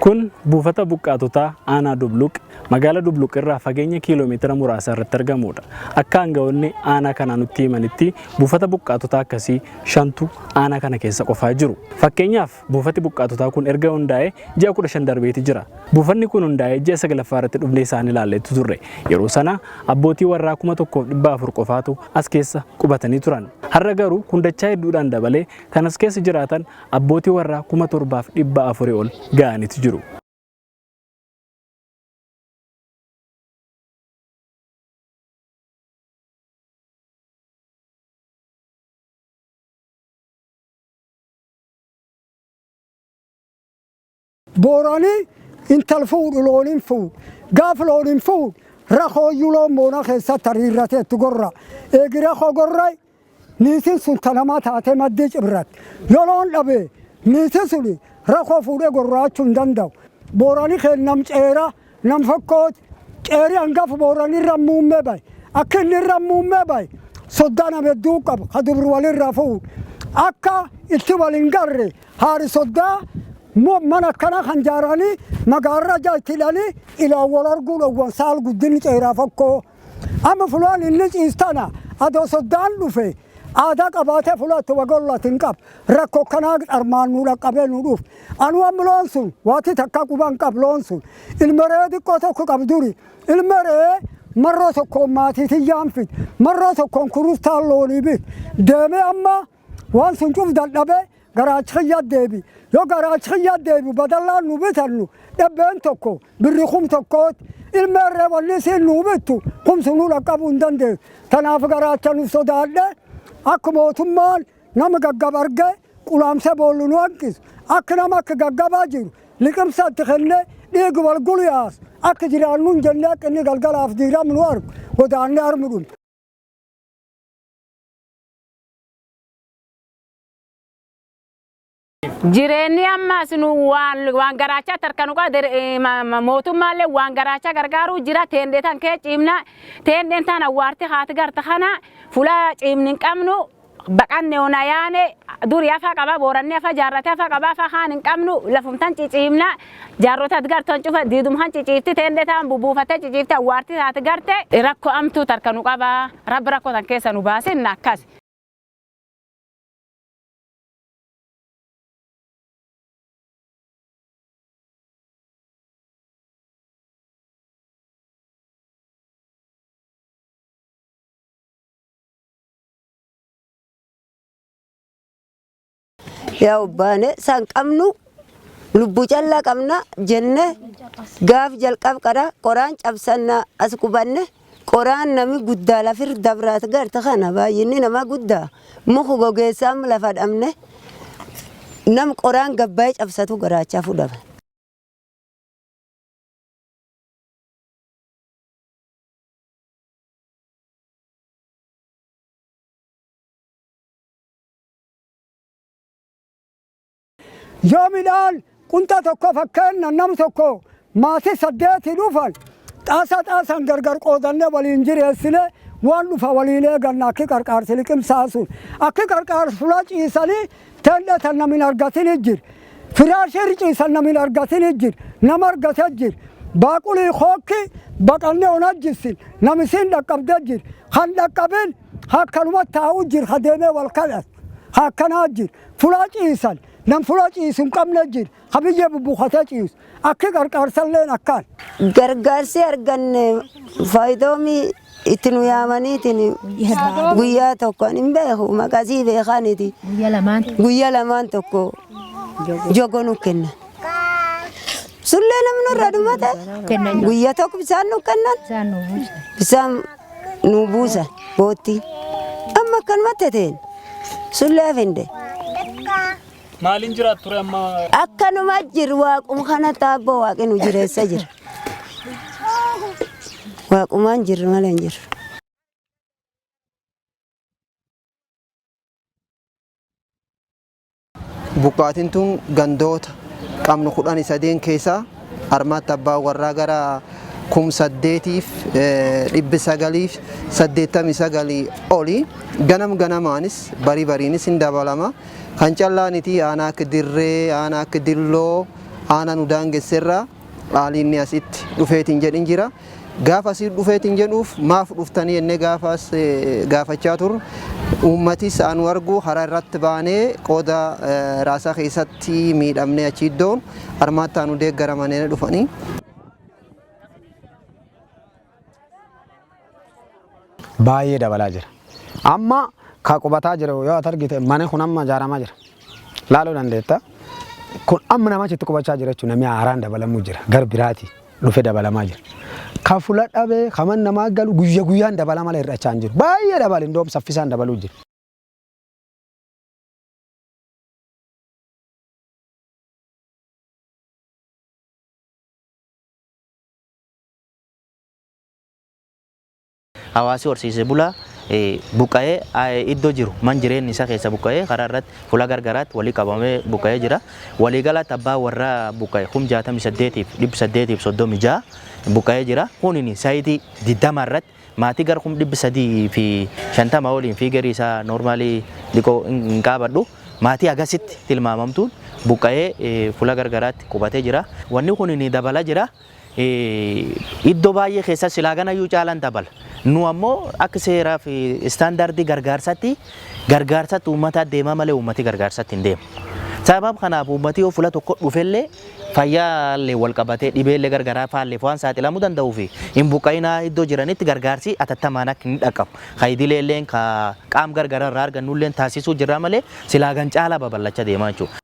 Kun buufata buqqaatotaa aanaa Dubluq, magaala Dubluq irraa fageenya kiiloomeetira muraasa irratti argamudha. Akka aangawoonni aanaa kanaa nutti himanitti, buufata buqqaatotaa akkasii shantu aanaa kana keessa qofaa jiru. Fakkeenyaaf, buufati buqqaatotaa kun erga hundaa'ee ji'a 15 darbeeti jira. Buufanni kun hundaa'ee ji'a 9ffaa irratti dhufnee isaan ilaalleetu turre. Yeroo sana abbootii warraa 1400 qofaatu as keessa qubatanii turan. Har'a garuu kun dachaa hedduudhaan dabalee kan as keessa jiraatan abbootii warraa 7400 ol ga'aniitu jiru. Boorani intal fuudhu loon hin fuudhu. Gaaf loon hin fuudhu, rakooyyuu loon moona keessatti hariirrateetti gorra. Eegi rakoo gorrai, niitiin sun ta namaa taatee maddii cibratti. Yoo loon dhabe, niitiin sun rakoo fuudhee gorraachuu hin danda'u. Boorani keen nam ceera, nam fokkooti. Ceeri hangafu Boorani irra muummee bahe. Akka inni irra muummee bahe, soddaa nama hedduu qaba ka dubri walirra fuudhu. Akka itti wal hin garre, haari soddaa mana akkana kan jaaranii magaarra ija itti hidhanii ilaan wal arguu dhowwan, saal guddinni ceeraa fokkoo. Amma fulaan inni ciistana adoo soddaan dhufe aadaa qabaatee fulaa itti wagollati hin qabu. Rakkoo kanaa armaan nu dhaqqabee nu dhufu. Anu amma loon sun waati takka quban qab, loon sun. Ilma re'ee xiqqoo tokko qab duri. Ilma re'ee marroo tokkoon maatii tiyyaan fid. Marroo tokkoon kuruftaan loonii bit. Deemee amma waan sun cuf dadhabee garaachi kiyya deebi. Yoo garaachi kiyya deebi, badallaan nu bitannu dhabbeen tokko birri 1000ti. Ilma irree wanni isiin nu bittu kumsu nu dhaqqabuu hin dandeessu. Tanaaf garaacha nu sodaadhe, akka mootummaan nama gaggab arge qulaamsee boollu nu hanqisu. Akka nama akka gaggabaa jiru liqimsa itti kennee dhiigi wal guliyaasu, akka jiraannu hin jennee, akka inni galgalaaf diiram nu argu godaannee armu dhume. Jireenyi ammas nu waan garaachaa tarkanu qaba. Mootummaallee waan garaachaa gargaaruu jira. Teendee tan kee ciimna, teendeen tan awwaarti haati garta kana fuula ciimni hin qabnu. Baqanne ona yaane duri afa qaba, Booranni afa jaarrate, afa qaba, afa kaan hin qabnu. Lafumtan ciciimna, jaarrota ati gartan cufa diidum kan ciciifti, teendee tan bubuufattee ciciifti, awwaarti haati garte. Rakkoo amtuu tarkanu qaba. Rabbi rakkoo tan keessa nu baasinna akkas. Yaa obbaane, san qabnu lubbuu callaa qabna jenne. Gaaf jalqab qara qoraan cabsanna as qubanne, qoraan nami guddaa lafir dabraat garte kana baay'inni nama guddaa muku gogeessaam lafa dhabne, nam qoraan gabbaa'ee cabsatu garaachaa fudhame. Yoo midhaan qunxa tokko, fakkeenya nam tokko maatii saddeeti dhufan, xaasa xaasan gargar qoodannee waliin jireessine, waan dhufa waliin eeganna. Akki qarqaarsi liqimsaa sun akki qarqaarsi fula ciisanii teendhee tan namin argatin jir, firaashii ciisan namin argatin jir, nama argate jir, baaqulii kookki baqannee onajjissin namisiin dhaqqabde jir, kan dhaqqabin akkanuma taa'u jir, ka deemee wal kadhatu akkanaa jir. Fulaa ciisan nam fulaa ciisu hin qabne jir, ka biyyee bubbuukatee ciisu, akki qarqaarsalleen akkaan. Gargaarsi arganne faayidoomii itti nu yaamaniitiin guyyaa tokko hin beeku, maqasii beekaaniti, guyyaa lamaan tokko jogo nu kennan. Sullee namni irra dhumate guyyaa tokko bisaan nu kennan, bisaan nu buusan bootti. Amma akkanumatti ta'een sullee hafinde. Maaliin jiraattu ture amma? Akkanuma jiru, waaquma kana taabboo waaqni nu jireessa jira. Waaqumaan jirru malee hin jiru. Buqqaatiin tun gandoota qabnu 13 keessaa armaatti abbaa warraa gara 8989 oli, ganam ganamaanis barii bariinis hin dabalama. Kan callaaniti aanaa akka Dirree, aanaa akka Dilloo, Aanaa nu daangesserraa haaliinni asitti dhufeetiin jedhin jira. Gaafa asii dhufeetiin jedhuuf maaf dhuftanii jennee gaafas gaafachaa turre, uummatis anu argu karaa irratti baanee qooda raasaa keessatti miidhamnee achi iddoon armaatti anu deeggaramanii dhufanii. Baay'ee dabalaa jira. Amma ka qubataa jiru yoo ati argite, mana kun amma ijaaramaa jira. Laaluu dandeetta. Kun amma nama achitti qubachaa jira jechuudha. Namni haaraan dabalamuu jira. Gar biraati dhufe dabalamaa jira. Ka fula dhabee kaman namaa galu guyya guyyaan dabala malee hir'achaa hin jiru. Baay'ee dabale, indoom saffisaan dabaluu jira. Hawaasi horsiisee bulaa buqqa'ee iddoo jiru man jireenyi isaa keessa buqqa'ee karaa irratti fuula gargaraatti walii qabamee buqqa'ee jira. Waliigalatti abbaa warraa buqqa'e 68,836 buqqa'ee jira. Kunin saayitii 20 irratti maatii gara 350,000 oliin fiigarii isaa normaalii dhiqoo hin qaabadhu. Maatii agasitti tilmaamamtuun buqqa'ee fuula gargaraatti qubatee jira. Wanni kun dabala jira. Iddoo baay'ee keessa silaa ganayyuu caalaan dabala. Nu ammoo akka seeraa fi istaandaardii gargaarsatti uummata deemaa malee uummati gargaarsatti hin deemu. Sababa kanaaf uummati yoo fuula tokko dhufellee fayyaallee wal qabatee dhibeellee gargaraa faalleef waan saaxilamuu danda'uu fi hin buqqa'inaa iddoo jiranitti gargaarsi atattamaan akka hin dhaqqabu. Hayidileelleen ka qaam gargaraa irraa argannullee taasisuu jirra malee silaa gan caalaa babal'achaa deemaa jechuudha.